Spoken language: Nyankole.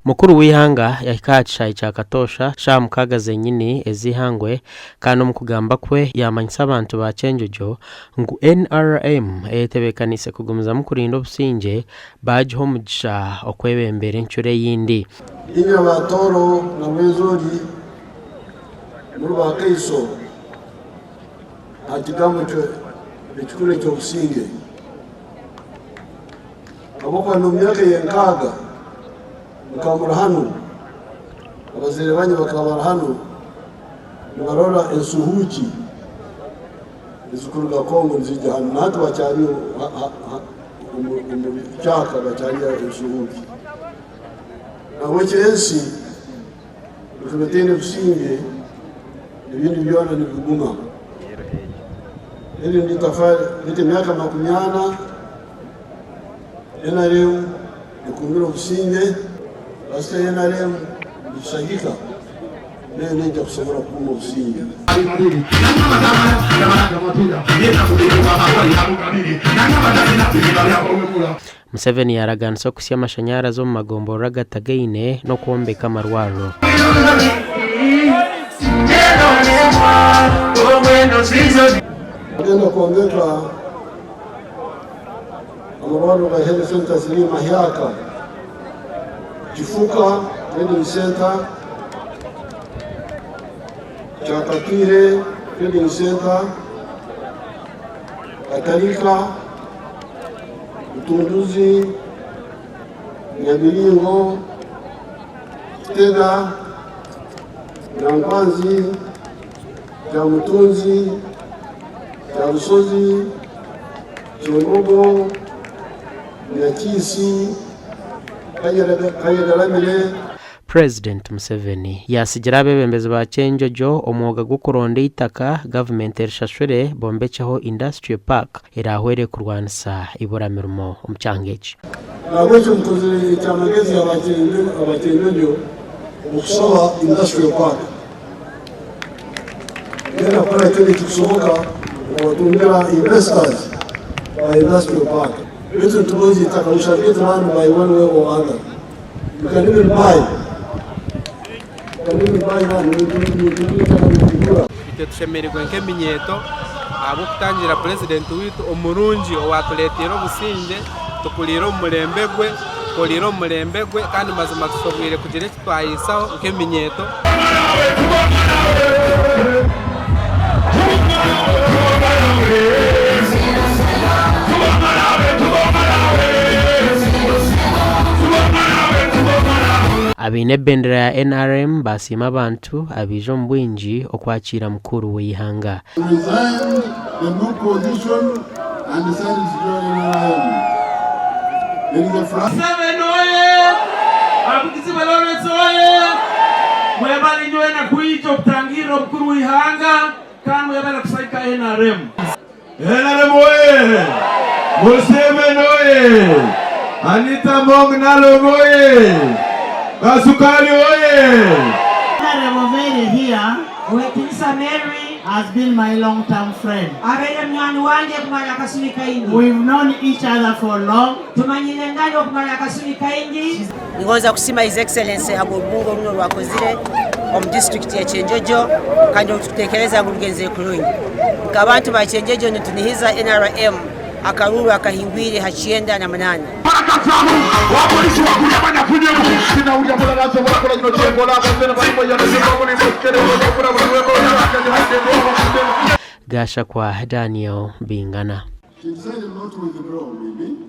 Mukuru w'eihanga yahika aha kishaayi kya Katoosha shaaha mukaaga zenyini ez'eihangwe kandi omu kugamba kwe yaamanyisa abantu ba Kyenjojo ngu NRM eyetebeekaniise kugumizamu kurinda obusingye baagiha omugisha okwebembera encuro eyindi. Inywe aba Tooro na Rwenzori muri baakaiso aha kigambo ekikuru eky'obusinge. Ahabw'okuba n'omu myaka ey'enkaaga mukaba muri hanu, abazaire banyu bakaba bari hanu nibarora ensuhuuki ezirikuruga Congo niziija hanu. Na hati bakyariyo omu bikyaka bakyariyo ensuhuuki. Nahabwekyo ensi ekaba etaine businge, ebindi byona nibiguma. Erindi itafaari, beitu emyaka makumyana NRM ekuumire obusinge, kasita NRM nitushagika nayo neija kusobora kukuuma obusinge. Museveni yaaraganisa okuhitsya amashanyarazi omu magomborora agatagaine n'okwombeka amarwariro. Bagenda kwombeka amarwariro ga health centers ziri mahyaka, Kifuka trading center, Kyakatwire trading center, Katarika, Butunduzi, Nyabiringo, Kitega, Kyankwanzi, Kyamutunzi, Kyarusozi, Kyembogo, Nyakiisi, Kayagaramire. Purezidenti Museveni yaatsigira abeebembezi ba Kyenjojo omwoga gw'okuronda eitaka gavumenti erishashure bombekyeho Industrial Park eraahwere kurwanisa eibura mirimo omu kyanga eki. Nahabwekyo mukozire ekyamagezi aba Kyenjojo okushaba Industrial Park. Tugenda kukora kyona ekirikusoboka okubatungira investors ba Industrial Park. Beitu nitugonza eitaka, we shall get land by one way or other. You can even buy. You can even buy land. Nitugura eitaka nitugura. Itwe tushemereirwe nk'eminyeeto ahabw'okutangira purezidenti waitu omurungi owatureeteire obusingye, tukuriire omu murembe gwe, tukuriire omu murembe gwe kandi mazima tushoboire kugira eki twahisaho nk'eminyeeto. Abaine ebendera ya NRM baasiima abantu abaija omu bwingi okwakiira mukuru w'eihanga. Resigned the new position and decided to join NRM. There is a flag. Museveni oye! Abavugizi ba Lawrence oye! Mwebale inywena kwija okutangirra omukuru w'ihanga kandi mwebale kusagika nrm. NRM oye! Museveni oye! Anita Among Nalongo oye! Kasukari oye! Honorable Mary here Owekitinisa Mary has been my long term friend. abaire munywani wange kumara akasumi kaingi. We've known each other for long. Tumanyire ngani okumara akasumi kaingi. Ningonza kusima His Excellency habw'orubungo runu orwakozire omu disiturikiti ya Kyenjojo kandi orutukutekereza ngu rugenzere kurungi. Nk'abantu ba Kyenjojo nitunihiza nrm akaruuru akahingwire ha 98. Gashakwa Daniel Bingana. She decided not to withdraw maybe.